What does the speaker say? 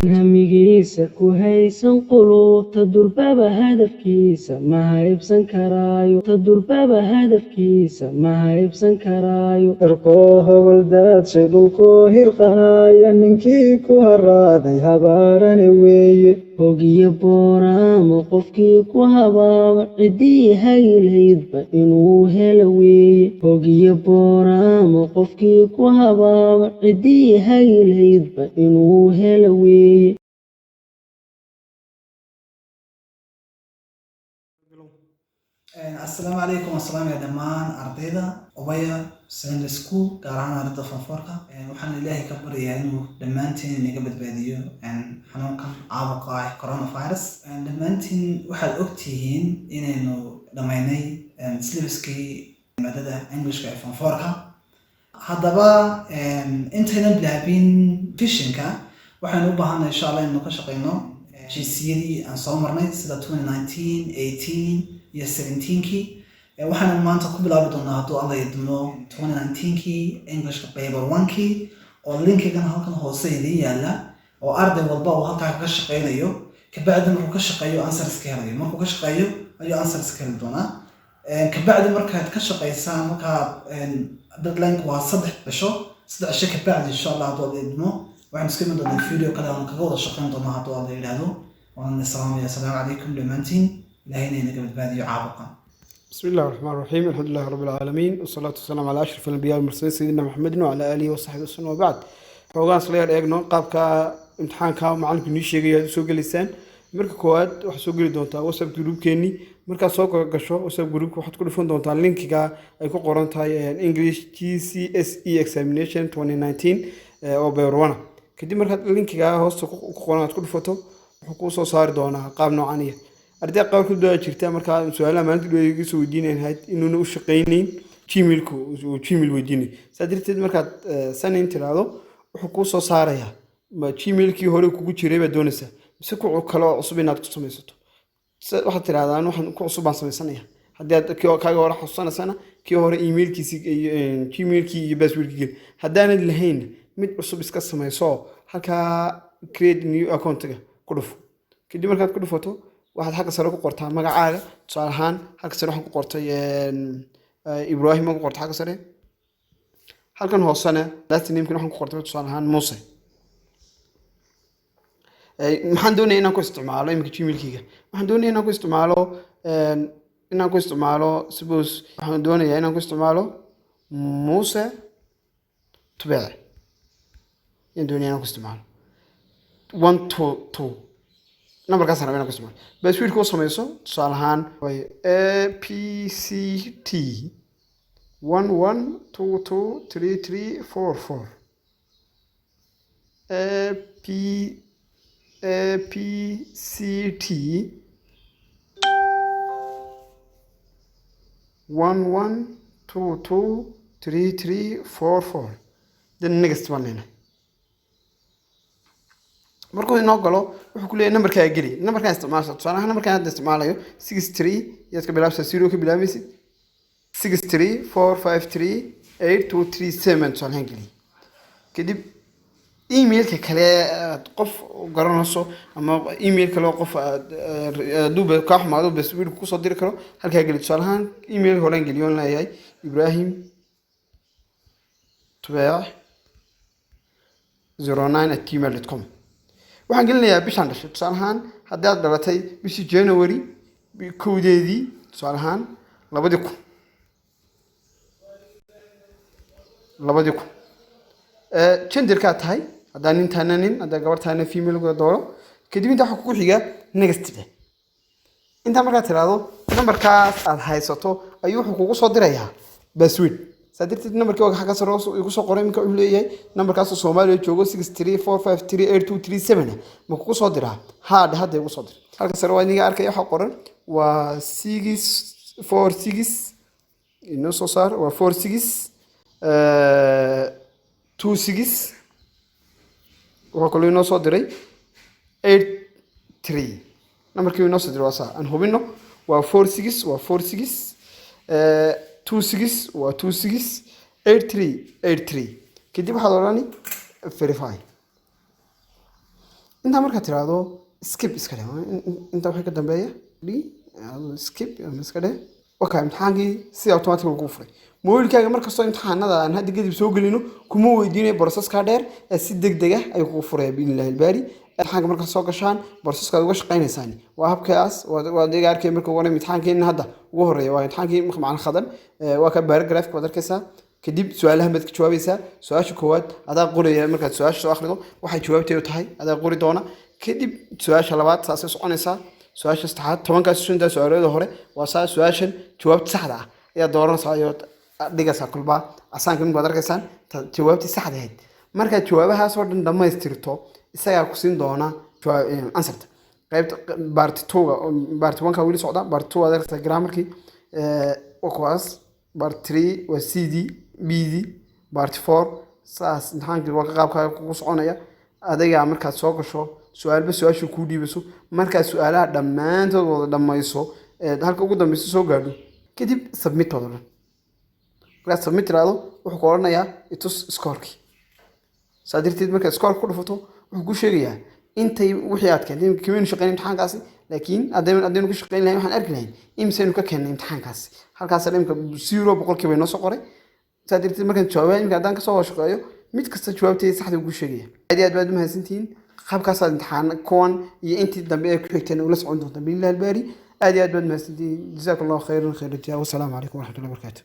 Hamigiisa ku haysan quluubta durbaba hadafkiisa ma haybsan karaayo, ta durbaba hadafkiisa ma haybsan karaayo. Cirkoo hogol daadshay, dhulkoo hirqanaya, ninkii ku haraaday habaarane weeye. Hogiyo booraamo qofkii ku habaaba, ciddii haylaydba inuu helo weeye. Hogiyo booraamo qofkii ku habaaba, ciddii haylaydba inuu helo weeye. Asalaamu calaykum. Waan salaamaya dhammaan ardayda Ubaya Secondary School, gaar ahaan ardayda form fourka. Waxaan Ilaahay ka baryayaa inuu dhammaantiin inaga badbaadiyo xanuunkan caabuqa ah, coronavirus. Dhammaantiin waxaad ogtihiin inaynu dhammaynay syllabuskii maadada Englishka ee form fourka. Haddaba intaynan bilaabin revisionka, waxaynu u baahanay, insha Allah, inaynu ka shaqeyno GCE-yadii aan soo marnay, sida 2019, 18 iyo 17kii. Waxaanu maanta ku bilaabi doonaa, hadduu Alla idmo, 2019kii Englishka paper one-kii, oo linkigan halkan hoose idiin yaala, oo arday walba uu halkaa kaga shaqeynayo. Kabacdi markuu ka shaqeeyo, answers ka helayo. Markuu ka shaqeeyo ayuu answers ka heli doonaa. Kabacdi markaad ka shaqeysaan, markaa deadline waa 3 cisho. 3 cisho kabacdi, insha Allah, hadduu Alla idmo, waxaan iska iman doonaa video kale aan kaga wada shaqeyn doonaa, hadduu Alla yidhaahdo. Waan salaamaya. Asalaamu calaykum dhammaantiin. Ilaahayna inaga badbaadiyo caabuqan. بسم الله الرحمن الرحيم، الحمد لله رب العالمين، والصلاة والسلام على أشرف الأنبياء والمرسلين، سيدنا محمد وعلى آله وصحبه وسلم، وبعد. Xoogaan isla yar eegno qaabka imtixaanka macalinku nii sheegay aad usoo gelaysaan. Marka koowaad waxaad soo geli doontaa WhatsApp groupkeenii. Markaad soo gasho WhatsApp groupka, waxaad ku dhufan doontaa linkiga ay ku qoran tahay English GCSE Examination 2019 oo paper one. Kadib markaad linkiga hoosta ku qoran aad ku dhufato, wuxuu kuu soo saari doonaa qaab noocan iya. Arday qaarkood baa jirta markaa su-aalaha maalinta dhow iga soo weydiinayn ahayd inuuna u shaqaynayn Gmailku, uu Gmail weydiinay. Saa darteed markaad sign in tiraahdo, wuxuu kuu soo saarayaa ma Gmailkii hore kugu jiray baad doonaysaa mise ku kale oo cusub inaad ku samaysato. Waxaad tiraahdaa, waxaan ku cusub baan samaysanaya. Haddii aad kii kaaga hore xasuusanaysana, kii hore emailkiisii iyo Gmailkii iyo passwordkii geli. Haddaanad lahayn, mid cusub iska samayso. Halkaa create new accountiga ku dhufo. Kadib markaad ku dhufato, waxaad xagga sare ku qortaa magacaaga. Tusaale ahaan, xagga sare waxaan ku qortay Ibrahim baan ku qortay xagga sare. Halkan hoosena last name waxaan ku qortay, tusaale ahaan, Muuse. Maxaan doonaya inaan ku isticmaalo iminka Gmailkayga? Waxaan doonaya inaan ku isticmaalo, suppose, waxaan doonayaa inaan ku isticmaalo Muuse Tubeece. Ayaan doonaya inaan ku isticmaalo 122, numberkaas rabaa inaan ku isticmaalo. Passwordka u samayso, tusaale ahaan, A B C D 11223344, A B A B C D 11223344, then next baan leenahay. Markuu inoo galo, wuxuu ku leeyahay numberkaa geli, numberkaan isticmaalsa. Tusaale ahaan, numberkaan hadda isticmaalayo 63 yaad ka bilaabsaa, zero ka bilaabaysid, 634538237 tusaale ahaan geliy. Kadib emailka kale aad qof garanayso ama email kale oo qof aad hadduu kaa xumaado password kusoo diri karo, halkaa geli. Tusaale ahaan, email horaan geliyoon leeyahay, ibrahim tubeec09@gmail.com. Waxaan gelinayaa bishaan dhashay. Tusaale ahaan, haddii aad dhalatay bishii January 1deedii, tusaale ahaan 2000, 2000. Genderkaa tahay, haddaa nin tahana nin, haddaa gabar tahana female dooro. Kadib intaa waxaa kugu xiga next dheh. Intaa markaad tiraahdo, nambarkaas aad haysato ayuu wuxuu kugu soo dirayaa password. Saa darteed nambarkii waa xagga sare igu soo qoray. Iminka wuxuu leeyahay nambarkaasoo Soomaaliya joogo, 634538237, ma kugu soo diraa? Haa dhe, hadda igu soo dir. Halka sare waa iniga arkaya, waxaa qoran waa 6 4 6, inoo soo saar, waa 46 26. Wuxuu kaloo inoo soo diray 83. Nambarkii inoo soo diray waa saa, aan hubino. Waa 46, waa 46 26, waa 26 83 83. Kadib waxaad odhani verify. Intaa markaad tiraahdo, skip iska dheh. Intaa wixii ka dambeeya d skip ama iska dheh. Waka imtixaankii si automatic lagu furay mobilkaaga. Markastoo imtixaanada aan hadda kadib soo gelino, kuma weydiinayo process-ka dheer ee si degdeg ah ayuu kugu furaya, biidnillahi albaari. Imtixaanka markaad soo gashaan, process-ka aad uga shaqaynaysaan waa habkaas. Waad iga arkay marka ugu horreyn imtixaankeena hadda ugu horreeya waa imtixaankii macalin Khadan. Waa ka paragraph waad arkaysaa. Kadib su-aalahan baad ka jawaabaysaa. Su-aasha koowaad adaa qoraya. Markaad su-aasha soo akhrido, waxay jawaabteedu tahay adaa qori doona. Kadib su-aasha labaad saasay soconaysaa, su-aasha saddexaad, 10-kaas, shantaa su-aalooda hore waa saa. Su-aashan jawaabta saxda ah ayaa dooranaysaa ayoo dhigaysaa kulbaa casaanka mink baad arkaysaan jawaabtii saxda ahayd. Markaad jawaabahaas oo dhan dhammaystirto, isagaa ku siin doona answer-ta qaybta part two-ga. Part one-ka weli socda. Part two waad arkaysaa, grammarkii waa kuwaas. Part three waa C D B D. Part four saas. Imtixaankii waa ka qaabkaaga kugu soconaya. Adigaa markaad soo gasho, su-aalba su-aasha kuu dhiibaso. Markaad su-aalaha dhammaantood wada dhammayso, halka ugu dambeysa soo gaadho, kadib submit wada dhan. Markaad submit tiraahdo, wuxuu ku odhanayaa itus score-kii. Saa darteed markaad score-ka ku dhufato, wuxuu ku sheegayaa intay wixii aad keentay. Kamaynu shaqeyn imtixaankaasi, laakiin haddaynu ka shaqeyn lahayn, waxaan arki lahayn imisaynu ka keennay imtixaankaasi. Halkaas imika 0% inoo soo qoray. Saa darteed markaan jawaabaha imika haddaan kasoo shaqeeyo, mid kasta jawaabteeda saxda ugu sheegaya. Aad iyo aad baad u mahadsantihiin. Qaabkaasaad imtixaan kuwan iyo intii dambe ee ku xigteen ula socon doontaan, biillahi albaari. Aad iyo aad baad mahadsantihiin. Jazakum Allahu khayran khayr rajaa. Wasalaamu calaykum waraxmatullahi wabarakaatu.